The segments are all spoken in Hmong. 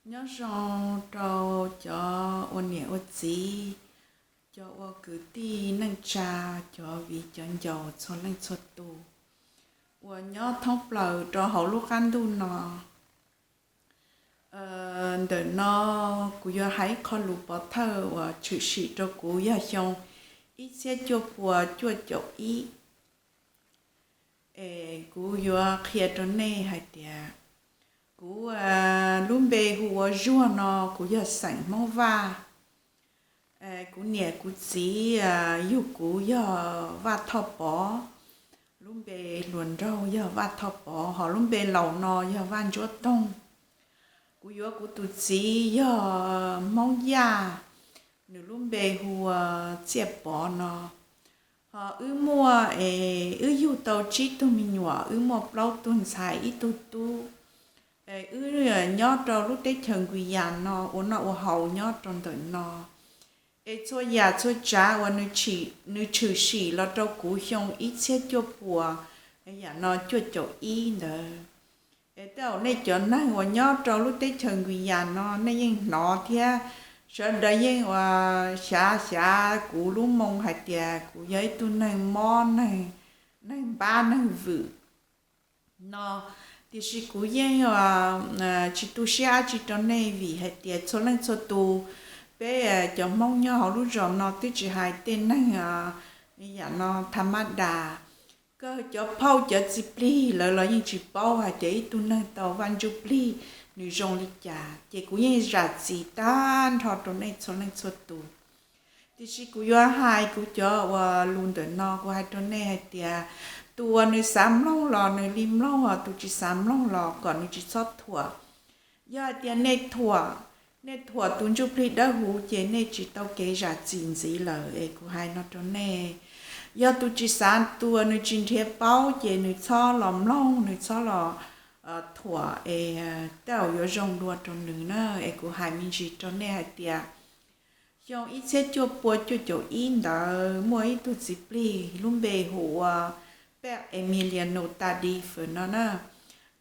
Nyob zoo rau cov ua niam ua txiv, cov ua kwv tij neej tsa, cov viv cov ncaus txhua leej txhua tus uas nyob thoob plaws rau hauv lub qab ntuj no. Ntawm no kuv yuav hais ib qho lus pov thawj uas tshwm sim rau kuv yog xyoo ib txhiab cuaj puas cuaj caum ib. Es kuv yuav qhia rau nej hais tias kuv lub npe hu ua Zuag no, kuv yog xeem Hmoob Vaj. Kuv niam kuv txiv yug kuv yog Vaj Thoj Pov, lub npe hluas nraug yog Vaj Thoj Pov, ho lub npe laus no yog Vaj Ntsuab Toog. Kuv yuav kuv tus txiv yog Hmoob Yaj, nws lub npe hu ua Txiaj Pov no. Ho wb muaj es wb yug tau tsib tug me nyuam, wb muaj plaub tug ntxhais ib tug tub. Es wb nyob rau lub teb chaws Nkwis Yas no ua noj ua haus nyob rau ntawm no. Es txhua yam txhua tsav uas nws tshwm sim los rau kuv xyoo ib txhiab cuaj puas yam no cuaj caum ib ntawd. Es tej zaum nej cov neeg uas nyob rau lub teb chaws Nkwis Yas no nej yeej hnov thiab, sawv daws yeej ua xyav xyav kuv lub moo hais tias kuv yog ib tug neeg mob, neeg npab neeg vwm no. Tiam sis kuv yeej tsis tu siab dab tsi rau nej vim hais tias txhua leej txhua tus, peb cov Hmoob nyob hauv lub zos no twb tsis hais tej neeg yam no tha mab das, kawg cov phauj cov txiv plig lawv los yeej tsis paub hais tias ib tug neeg tau Vaj Ntsuj Plig nws zoo li cas. Ces kuv yeej zam txim tag nrho rau nej txhua leej txhua tus. Tiam sis kuv yuav hais kuv cov uas lus ntawm no, kuv hais rau nej hais tias tus uas nws xav mloog los nws li mloog, tus tsis xav mloog los kom nws tsis txhob thuam. Yog hais tias nej thuam, nej thuam tus ntsuj plig dawb huv ces nej tsis tau kev zam txim ntxiv lawm es kuv hais no rau nej. Yog tus tsis xav, tus uas nws tsis nrhiav paub ces nws txhob los mloog, nws txhob los thuam es tej zaum yuav zoo dua rau nws na. Es kuv hais me ntsis rau nej hais tias xyoo ib txhiab cuaj pua cuaj caum ib ntawd muaj ib tug txiv plig lub npe hu ua Pej Emiliano Tadif no na.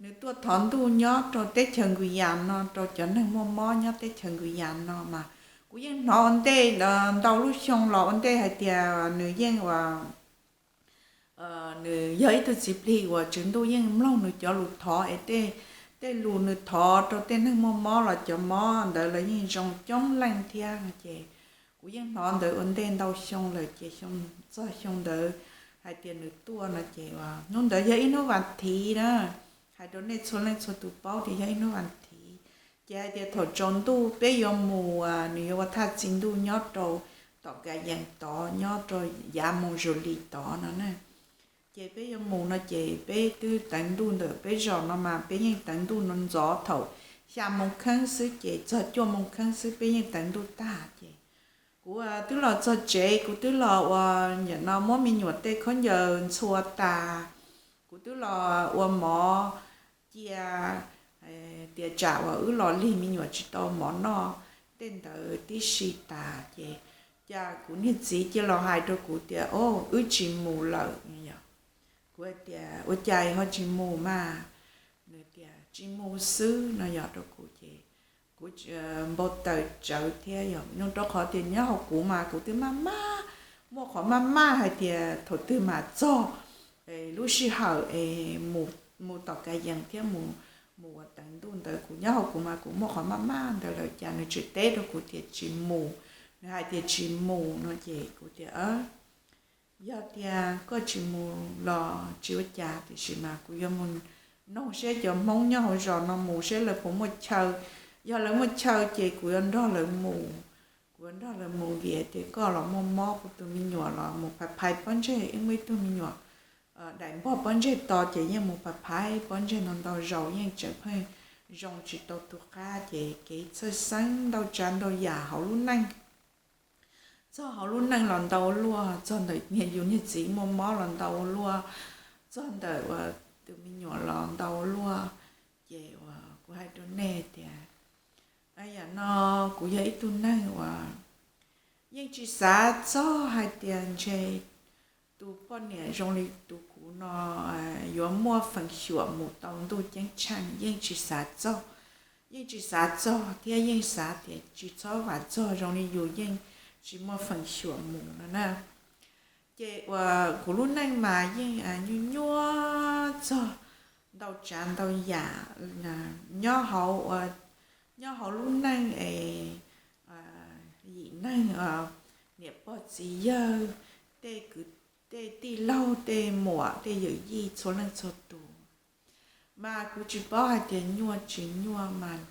Nws tuaj thov ntuj nyob rau teb chaws Nkwis Yas no rau cov neeg muaj mob nyob teb chaws Nkwis Yas no mas kuv yeej hnov ua ntej ntau lub xyoo los ua ntej hais tias nws yeej ua nws yog ib tug txiv plig uas Tswv Ntuj yeej mloog nws cov lus thov es tej lus nws thov rau tej neeg muaj mob los cov mob ntawd los yeej zoo coob leej thiab no ces kuv yeej hnov ntawd ua ntej ntau xyoo lawm ces txog xyoo ntawd hais tias nws tuaj no ces hnub ntawd yog ib hnub vas thiv na. Hais rau nej txhua leej txhua tus paub tias yog ib hnub vas thiv. Ces hais tias thaum tsaus ntuj peb yuav mus, nws yuav ua thaj txi ntuj nyob rau tom Ka Yees tod, nyob rau yav Moos Zuas Lis tod no na. Ces peb yuav mus no ces peb twb teev ntuj ntawm peb zos no mas peb yeej teev ntuj no ntxov thaum xya moo kheeb xwb ces txog cuaj moo kheeb xwb peb yeej teev ntuj tag ces kuv twb los txog tsev, kuv twb los ua, nim no muab me nyuam tej khaub ncaws ntxhua tas, kuv twb los ua mov cia tias tsam uas wb los lig me nyuam tsis tau mov noj tej ntawd tib si tas ces cas kuv niag txiv cia los hais rau kuv tias, o, wb tsis mus lawm. Kuv hais tias ua cas ho tsis mus mas? Nws tias tsis mus xwb no yog rau kuv ces kuv npau taws tsawv thiab yog no rau qhov tias nyob hauv kuv mas kuv twb maj maj, muaj qhov maj maj hais tias thaum twg mas txog lub sij hawm es mus tom Ka Yees thiab mus ua teev ntuj ntawd kuv nyob hauv kuv mas kuv muaj qhov maj maj ntawd lawm cas nws tseem teb rau kuv tias tsis mus. Nws hais tias tsis mus no ces kuv tias yog tias koj tsis mus los tsis ua cas tiam sis mas kuv yuav mus noog seb cov Hmoob nyob hauv zos no mus seb lawv puas muaj chaw. Yog lawv muaj chaw ces kuv yuav nrog lawv mus. Kuv yuav nrog lawv mus vim tias koj los muaj mob, kuv tus me nyuam los mus phais phais pob ntseg, wb muaj ib tug me nyuam daim npog pob ntseg to ces yeej mus phais phais pob ntseg ntau ntau zaus yeej tseem pheej zoo tsis tau tu qab ces kev txhawj xeeb ntau tsav ntau yam hauv lub neej. Txog hauv lub neej los ntau ua luaj, txog ntawm niag yus niag txiv muaj mob los ntau ua luaj, txog ntawm tus me nyuam los ntau ua luaj. Ces uas kuv hais rau nej tias yam no kuv yog ib tug neeg uas yeej tsis xav txog hais tias ntshe tus poj niam zoo li tus kuv no yuav muaj feem xyuam mus tau ntuj ceeb tsheej, yeej tsis xav txog. yeej tsis xav txog thiab yeej xav tias tsis txhob vam txog, zoo li yus yeej tsis muaj feem xyuam mus no na. Ces uas kuv lub neej mas yeej nyuaj nyuaj txog ntau tsav ntau yam nyob hauv, nyob hauv lub neej es yim neeg, niam pog txiv yawg, tej kwv, tej tij laug tej muam tej yawm yij txhua leej txhua tus. Mas kuv tsis paub hais tias nyuaj tsis nyuaj mas,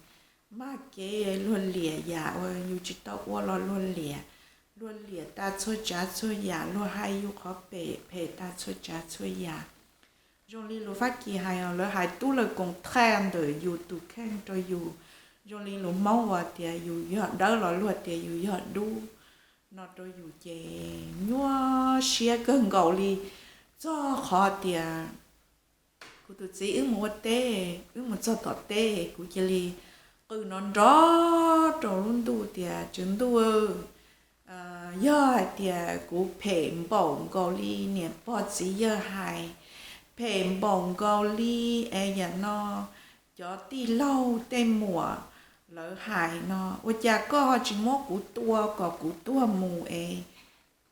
mas kev luag liam yam uas yus tsis tau ua los luag liam, luag liam tas txhua tsav txhua yam, luag hais yus qhov phem phem tas txhua tsav txhua yam. Zoo li lus Fab Kis hais, lawv hais tú lawv koom thaj ntawm yus tus kheej rau yus, zoo li lus Hmoob uas tias yus yog dawb los luag tias yus yog dub no rau yus ces nyuaj siab kawg nkaus li. Txog qhov tias kuv tus txiv wb mus ua teb, wb mus txog tom teb kuv cia li qw nrov nrov rau lub ntuj tias, Tswv Ntuj, yog hais tias kuv phem npaum nkaus li niam pog txiv yawg hais, phem npaum nkaus li es yam no cov tij laug tej muam lawv hais no, ua cas koj ho tsis muab kuv tua kom kuv tuag mus es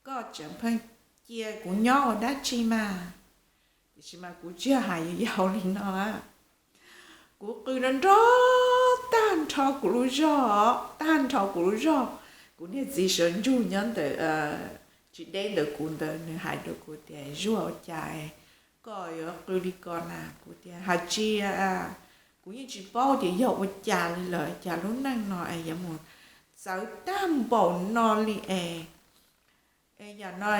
koj tseem pheej cia kuv nyob ua dab tsi mas? Tiam sis mas kuv tsis yog hais yau yau li no. Kuv qw nrov nrov tag nrho kuv lub zog, tag nrho kuv lub zog. Kuv niag txiv sawv ntsug nyob ntawm, tsis deb ntawm kuv ntawd, nws hais rau kuv tias, Zuag, ua cas koj yuav qw li ko na? Kuv tias, Hais tsis, kuv yeej tsis paub tias yog ua cas li lawm, cas lub neej no es yuav mus txawv tag npaum no li es, es yam no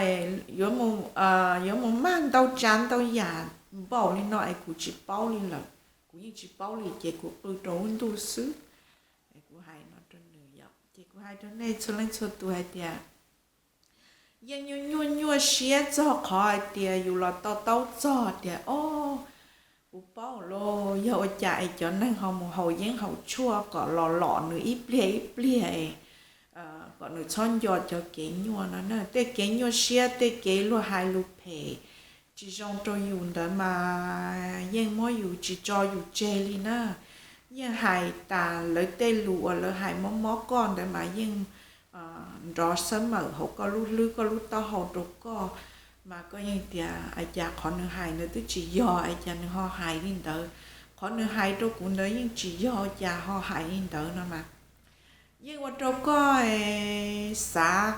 yuav mus mag ntau tsav ntau yam npaum li no es kuv tsis paub li lawm. Kuv yeej tsis paub li ces kuv qw rau lub ntuj xwb. Kuv hais no rau nws yom, ces kuv hais rau nej txhua leej txhua tus hais tias yeej nyuaj nyuaj nyuaj siab txog qhov hais tias yus los to taub txog tias, o, kuv paub lauj, yog ua cas es cov neeg ho mus haus yeeb haus tshuaj kom los lom nws ib pliag ib pliag es kom nws txhob nco cov kev nyuaj no na. Tej kev nyuaj siab, tej kev luag hais lus phem tsis zoo rau yus ntawd mas yeej muab yus tsis tso yus tseg li na. Yeej hais tas lawv tej lus uas lawv hais mob mob koj ntawd mas yeej nrov xab mawm hauv koj lub hlwb koj lub taub hau rau koj, mas koj yeej tias, Ua cas qhov nws hais ntawd twb tsis yog, ua cas nws ho hais li ntawd? Qhov nws hais rau kuv ntawd yeej tsis yog, ua cas ho hais li ntawd no mas yeej ua rau koj xav,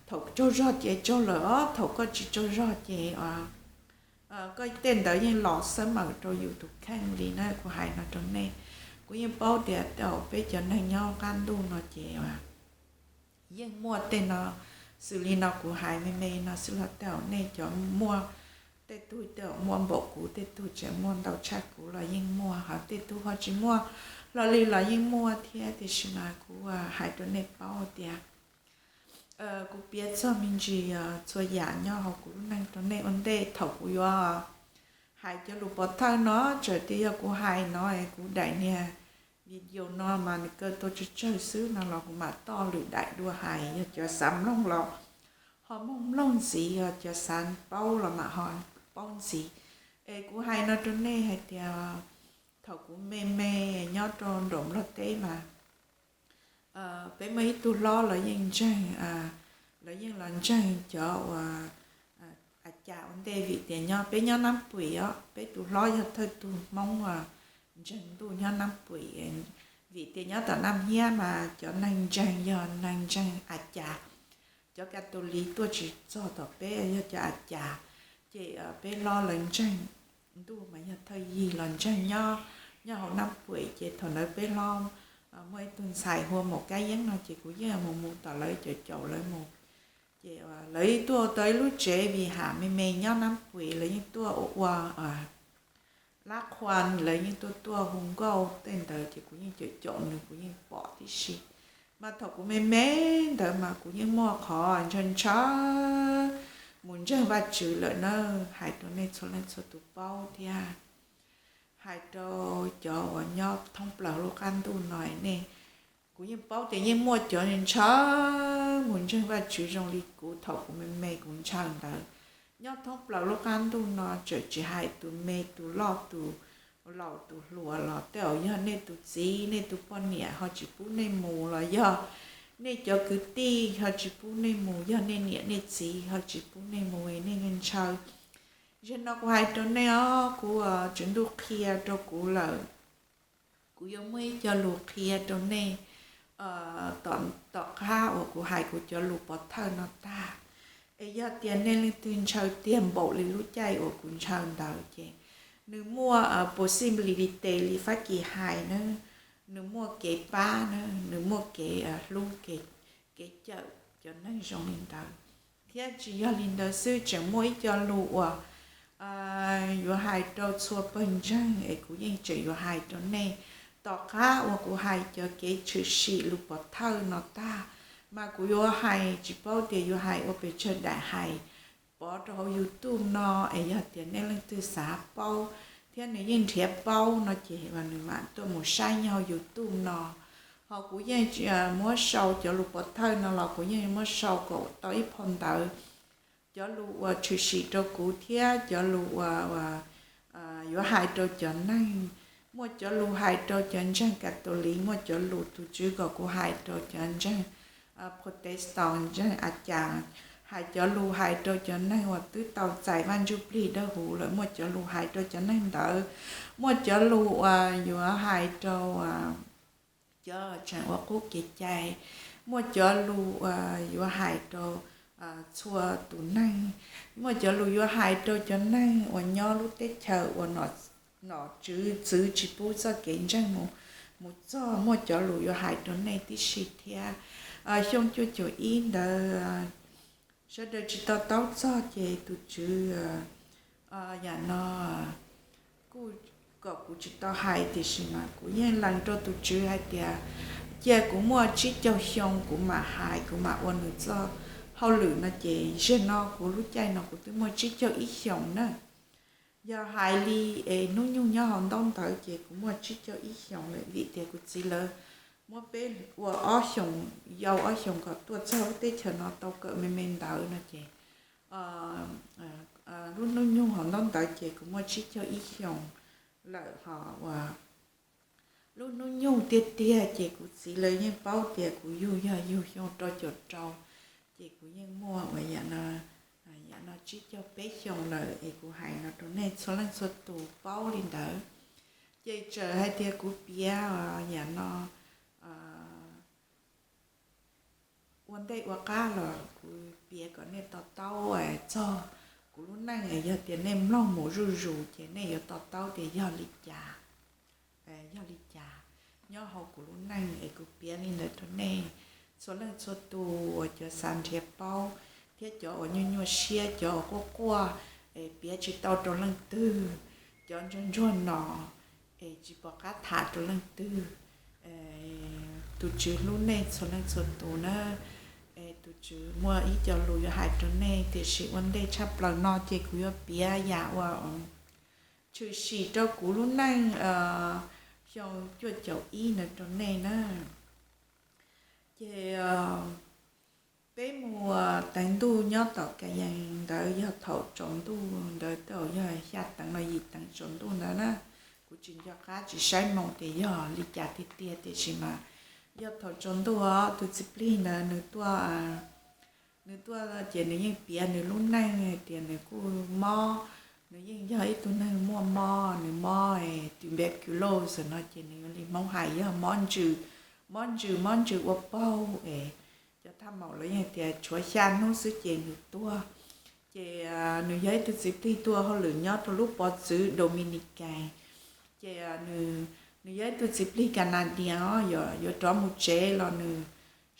thaum tsaug zog ces tsaug lawm os, thaum koj tsis tsaug zog ces koj tej ntawd yeej los xab mawm rau yus tus kheej li na. Kuv hais no rau nej, kuv yeej paub tias tej zaum peb cov neeg nyob qab ntuj no ces yeej muaj tej no xws li no kuv hais me me no xwb los tej zaum nej cov muaj, tej tug tej zaum muaj npaum kuv, tej tug tseem muaj ntau tshaj kuv los yeej muaj, ho tej tug ho tsis muaj hlo li los yeej muaj thiab. Tiam sis mas kuv hais rau nej paub tias kuv piav txog me ntsis txhua yam nyob hauv kuv lub neej rau nej ua ntej. Thaum kuv yuav hais cov lus pov thawj no, txawm tias yog kuv hais no es kuv daim niag video no mas nws kaw tau tsawg tsawg xwb no los kuv mam toj lwm daim dua hais. Yog cov xav mloog los ho mloog mloog ntxiv, yog cov xav paub los mam ho paub ntxiv. Es kuv hais no rau nej hais tias thaum kuv me me nyob rau nram Nplog teb mas peb muaj ib tug hlob, lawv yeej ntseeg, lawv yeej los ntseeg cov uas a cas ua ntej, vim tias nyob, peb nyob Nab Puim os, peb tus hlob yog thawj tug Hmoob ntseeg ntuj nyob Nab Puim. Vim tias nyob tom Naj Hiab mas cov neeg ntseeg yog neeg ntseeg a cas, cov Kas Tus Lis tuaj tsis txog tom peb, yog cov a cas. Ces peb hlob lawv ntseeg ntuj mas yog thawj yig los ntseeg nyob, nyob hauv Nab Puim. Ces thaum ntawd peb hlob muaj ib tug ntxhais hu ua Maum Kab Yeeb no ces kuv yeej mus mus tom lawv, caum caum lawv mus. Ces lawv tuaj tau ib lub tsev vim ham me me nyob Nab Puim, lawv yeej tuaj ua ua lab qhua, lawv yeej tuaj tuaj hu nkauj tej ntawd ces kuv yeej caum caum nws, kuv yeej pom tib si. Mas thaum kuv me me ntawd mas kuv yeej muaj qhov ntshaw ntshaw mus ntseeg Vajtswv lawm na. Hais rau nej txhua leej txhua tus paub thiab, hais rau cov uas nyob thoob plaws lub qab ntuj no nej, kuv yeej paub tias yeej muaj cov ntshaw mus ntseeg Vajtswv zoo li kuv thaum kuv me me kuv ntshaw ntawd. Nyob thoob plaws lub qab ntuj no txawm tsis hais tus me tus loj tus laus tus hluas los tej zaum yog nej tus txiv nej tus poj niam ho tsis pub nej mus, los yog nej cov kwv tij ho tsis pub nej mus, yog nej niam nej txiv ho tsis pub nej mus, nej ntshaw. Zaum no kuv hais rau nej os, kuv Tswv Ntuj qhia rau kuv lawm. Kuv yuav muaj ib co lus qhia rau nej tom qab uas kuv hais kuv cov lus pov thawj no tag. Es yog tias nej leej twg ntshaw tiag npaum li lub caij uas kuv ntshaw ntawd ces nws muaj possibility li Fab Kis hais na, nws muaj kev pab na, nws muaj kev hlub, kev cawm cov neeg zoo li ntawd. Thiab tsis yog li ntawd xwb, tseem muaj ib co lus uas yuav hais rau txhua pawg ntseeg es kuv yeej tseem yuav hais rau nej. Tom qab uas kuv hais cov kev tshwm sim lus pov thawj no tag, mas kuv yuav hais tsis paub tias yuav hais ua pes tsawg daim hais pov rau hauv YouTube no, es yog tias nej leej twg xav paub, thiab nws yeej nrhiav paub no ces nws mam tuaj mus saib nyob hauv YouTube no. Ho kuv yeej muab sau cov lus pov thawj no los kuv yeej muab sau kom tau ib phau ntawv. Cov lus uas tshwm sim rau kuv thiab cov lus uas yuav hais rau cov neeg, muaj cov lus hais rau cov ntseeg Catholic, muaj cov lus tus Tswv kom kuv hais rau cov ntseeg Protestant, ntseeg a cas, hais cov lus hais rau cov neeg uas twb tau txais Vaj Ntsuj Plig Dawb Huv lawm, muaj cov lus hais rau cov neeg ntawd, muaj cov lus uas yuav hais rau cov tseem ua qub kev cai, muaj cov lus uas yuav hais rau txhua tus neeg, muaj cov lus yuav hais rau cov neeg uas nyob lub teb chaws uas nom tswv txwv tsis pub txoj kev ntseeg mus txog, muaj cov lus yuav hais rau nej tib si thiab. Xyoo cuaj caum ib ntawd sawv daws tsis to taub txog ces tus Tswv yam no kuj kom kuv tsis tau hais, tiam sis mas kuv yeej lees rau tus Tswv hais tias cia kuv muaj tsib caug xyoo kuv mam hais, kuv mam ua nws txoj hauj lwm no ces zaum no kuv lub caij no kuv twb muaj tsib caug ib xyoos na. Yog hais li es hnub nyoog nyob hauv ntaub ntawv ces kuv muaj tsib caug ib xyoos lawm, vim tias kuv txiv lawv muab peb ua ob xyoos, yau ob xyoos kom tuaj txog lub teb chaws no tau kawm me me ntawv no ces lub hnub nyoog hauv ntaub ntawv ces kuv muaj tsib caug ib xyoos lawm. Ho uas lub hnub nyoog tiag tiag ces kuv txiv lawv yeej paub tias kuv yug yog yug xyoo rau caum rau, ces kuv yeej muaj uas yam no, yam no tsib caug peb xyoos lawm es kuv hais no rau nej txhua leej txhua tus paub li ntawd. Ces txawm hais tias kuv piav yam no ua ntej ua qab los kuv piav kom nej to taub txog kuv lub neej, yog tias nej mloog mus zuj zus ces nej yuav to taub tias yog li cas, yog li cas nyob hauv kuv lub neej es kuv piav li ntawd rau nej txhua leej txhua tus uas cov xav nrhiav paub, thiab cov uas nyuaj nyuaj siab, cov uas quaj quaj es piav tsis tau rau leej twg, cov ntsuag ntsuag no es tsis pom qab tham rau leej twg. Tus Tswv hlub nej txhua leej txhua tus na. Tus Tswv muaj ib co lus yuav hais rau nej, tiam sis ua ntej tshaj plaws no ces kuv yuav piav yam uas tshwm sim rau kuv lub neej xyoo cuaj caum ib ntawd rau nej na. Ces peb mus teev ntuj nyob tom Kayas ntawd yog thaum tsaus ntuj ntawd, tej zaum yog xya teev los yim teev tsaus ntuj ntawd na. Kuv tsis nco qab tsis saib moo tias yog li cas tiag tiag, tiam sis mas yog thaum tsaus ntuj os. Tus txiv plig ntawd nws tuaj, nws tuaj ces nws yeej piav nws lub neej hais tias nws kuj mob, nws yeej yog ib tug neeg muaj mob, nws mob tuberculosis no ces nws li Hmoob hais yog mob ntsws, mob ntsws mob ntsws ua paug es cov thaj maum lawv yeej tias tshuav xya hnub xwb ces nws tuag. Ces nws yog ib tug txiv plig tuaj hauj lwm nyob rau lub pov txwv Dominican. Ces nws yog ib tug txiv plig Canadian os, yuav rov mus tsev los nws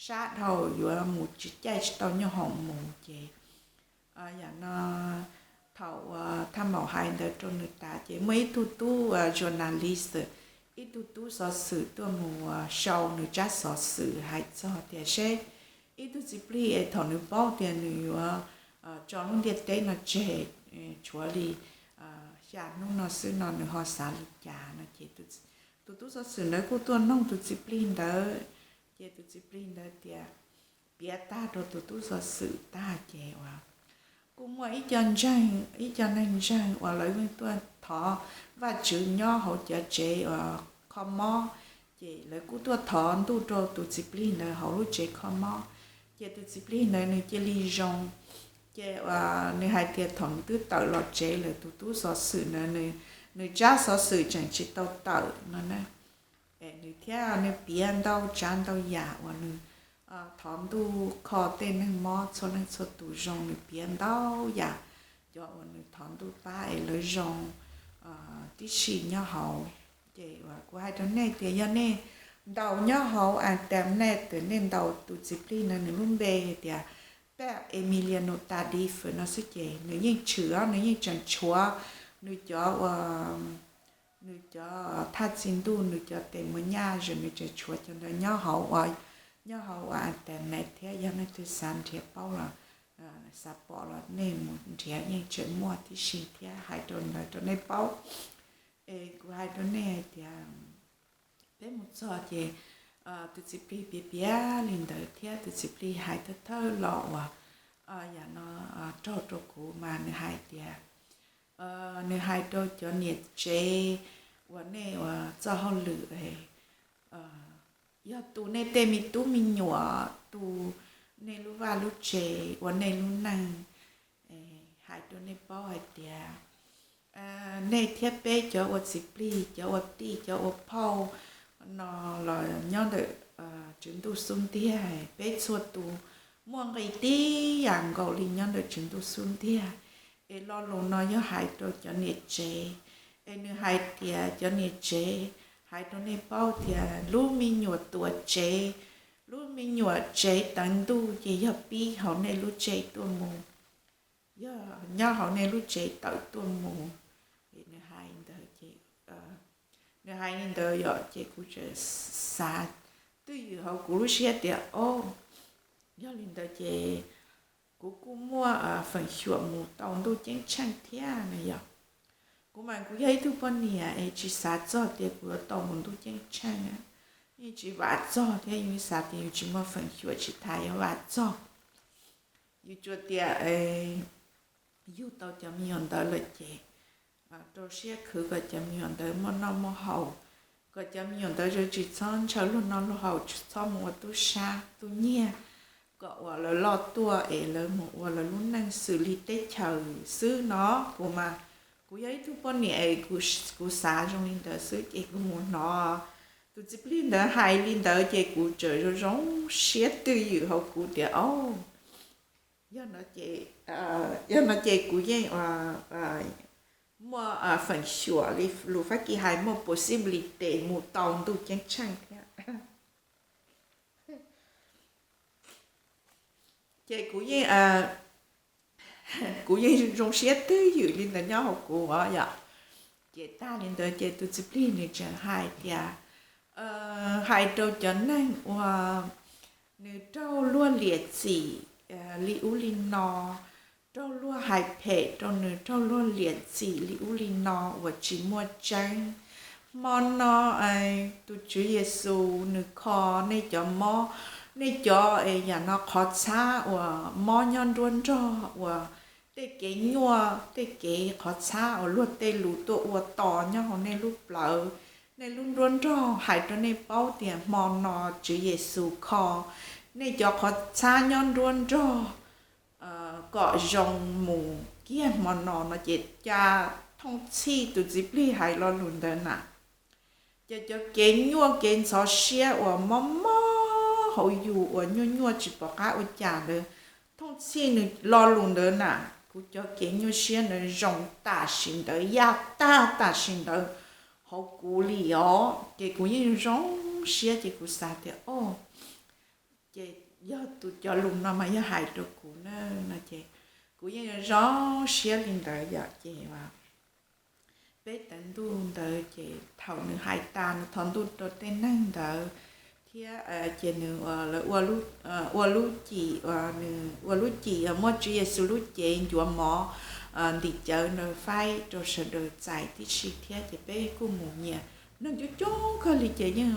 sab dhau yuav mus tsis caij tsis tau nyuag hoom mus ces yam no thaum uas thaj maum hais ntawd rau nws tas ces muaj ib tug tub journalist, ib tug tub xov xwm tuaj mus sau nws tsab xov xwm hais txog tias seb ib tug txiv plig es thaum nws paub tias nws yuav tso lub ntiaj teb no tseg tshuav li xya hnub no xwb no nws ho xav li cas no ces tus tub xov xwm ntawd kuj tuaj noog tus txiv plig ntawd. Ces tus txiv plig ntawd tias, piav tag rau tus tub xov xwm tag ces uas kuj muaj ib co ntseeg, ib co neeg ntseeg uas lawv yeej tuaj thov Vajtswv nyob hauv cov tsev uas kho mob, ces lawv kuj tuaj thov ntuj rau tus txiv plig ntawd hauv lub tsev kho mob, ces tus txiv plig ntawd nws cia li zoo. Ces uas nws hais tias thaum nws twb tawm los tsev lawm, tus tub xov xwm ntawd nws, nws tsab xov xwm tseem tsis tau tawm no na. Es nws thiab nws piav ntau tsav ntau yam uas nws thov ntuj kho tej neeg mob txhua leej txhua tus zoo, nws piav ntau yam cov uas nws thov ntuj pab es lawv zoo tib si nyob hauv. Ces uas kuv hais rau nej tias yog nej ntaus nyob hauv internet, nej ntaus tus txiv plig ntawd nws lub npe hais tias Pab Emiliano Tadif no xwb ces nws yeej tshwm, nws yeej tseem tshuav nws cov uas nws cov thaj txi ntuj, nws cov tes muas nyaj, nws tseem tshuav cov ntawd nyob hauv uas, nyob hauv uas internet thiab. Yog nej twg xav nrhiav paub los, xav pom los nej mus nrhiav yeej tseem muaj tib si thiab, hais rau ntawd rau nej paub. Es kuv hais rau nej hais tias peb mus txog ces tus txiv plig piav piav li ntawd thiab tus txiv plig hais thawj thawj los uas yam no raug rau kuv mas nws hais tias, nws hais rau cov niam tsev uas nej uas txoj hauj lwm, yog tu nej tej me tub me nyuam, tu nej lub vaj lub tsev, ua nej lub neej, hais rau nej paub hais tias nej thiab peb cov ua txiv plig, cov ua tij, cov ua phauj no los nyob ntawm Tswv Ntuj xub ntiag, peb txhua tus muaj nqis tib yam nkaus li nyob ntawm Tswv Ntuj xub ntiag. Es lo lus no yog hais rau cov niam tsev, es nws hais tias cov niam tsev, hais rau nej paub tias lub me nyuam tuam tsev, lub me nyuam tsev teev ntuj ces yog pib hauv nej lub tsev tuaj mus, yog nyob hauv nej lub tsev tawm tuaj mus. Es nws hais ntawd ces, nws hais li ntawd yom, ces kuv tseem xav twj ywm hauv kuv lub siab tias, o, yog li ntawd ces kuv kuj muaj feem xyuam mus tau ntuj ceeb tsheej thiab no yom. Kuv mas kuv yog ib tug poj niam es tsis xav txog tias kuv yuav tau mus ntuj ceeb tsheej, yeej tsis vam txog thiab, yus xav tias yus tsis muaj feem xyuam tsis tas yuav vam txog. Yus tsuas tias yug tau cov me nyuam ntawd lawm ces rau siab khwv kom cov me nyuam ntawd muaj noj muaj haus, kom cov me nyuam ntawd tsis txhob ntshaw luag noj luag haus, tsis txhob mus ua tub sab tub nyiag, kom uas lawv loj tuaj es lawv mus ua lawv lub neej xws li teb chaws xwb no. Kuv mas kuv yog ib tug poj niam es kuv xav zoo li ntawd xwb ces kuv mus hnov tus txiv plig ntawd hais li ntawd ces kuv tseem zoo zoo siab twj ywm hauv kuv tias, o, yog no ces, yog no ces kuv yeej muaj feem xyuam li lus Fab Kis hais muaj possibility mus tau ntuj ceeb tsheej thiab. Ces kuv yeej, kuv yeej zoo siab twj ywm li ntawd nyob hauv kuv os yom. Ces tag li ntawd ces tus txiv plig nws tseem hais tias, hais rau cov neeg uas nws raug luag liam txim li ub li no, raug luag hais phem rau nws, raug luag liam txim li ub li no uas tsis muaj tseeb. Hmo no tus Tswv Yexus nws kho nej cov mob, nej cov yam no qhov txhab uas mob nyob nruab nrog uas tej kev nyuaj tej kev qhov txhab uas luag tej lus tuaj ua tos nyob hauv nej lub plawv, nej lub nruab nrog, hais rau nej paub tias hmo no Tswv Yexus kho nej cov qhov txhab nyob nruab nrog kom zoo mus kiag hmo no no ces ca thooj txhij tus txiv plig hais lo lus ntawd na. Ces cov kev nyuaj kev ntxhov siab uas mob mob hauv yus uas nyuaj nyuaj tsis pom qab ua cas ntawd, thooj txhij nws lo lus ntawd na, kuv cov kev nyuaj siab ntawd zoo tam sim ntawd, yaj tag tam sim ntawd hauv kuv li os. Ces kuv yeej zoo siab ces kuv xav tias, o, ces yog tus cov lus no mas yog hais rau kuv na no ces kuv yeej zoo siab li ntawd yom. Ces peb teev ntuj ntawd ces thaum nws hais tas nws thov ntuj rau tej neeg ntawd thiab ces nws, lawv ua lub cim, nws ua lub cim muab Tswv Yexus lub cev ncuav mov ntim cawv ntawd faib rau sawv daws txais tib si thiab ces peb kuj mus nyias neeg coob coob kawg li ces yeej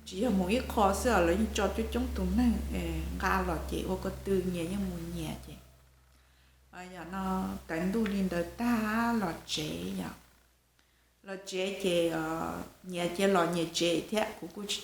tsis yog mus ib qho xwb os, lawv yeej tso coob coob tus neeg nqa los ces ua ko tw nyias yeej mus nyias ces yog no teev ntuj li ntawd tag los tsev yom. los tsev ces nyias cia los nyias tsev thiab kuv kuj tsis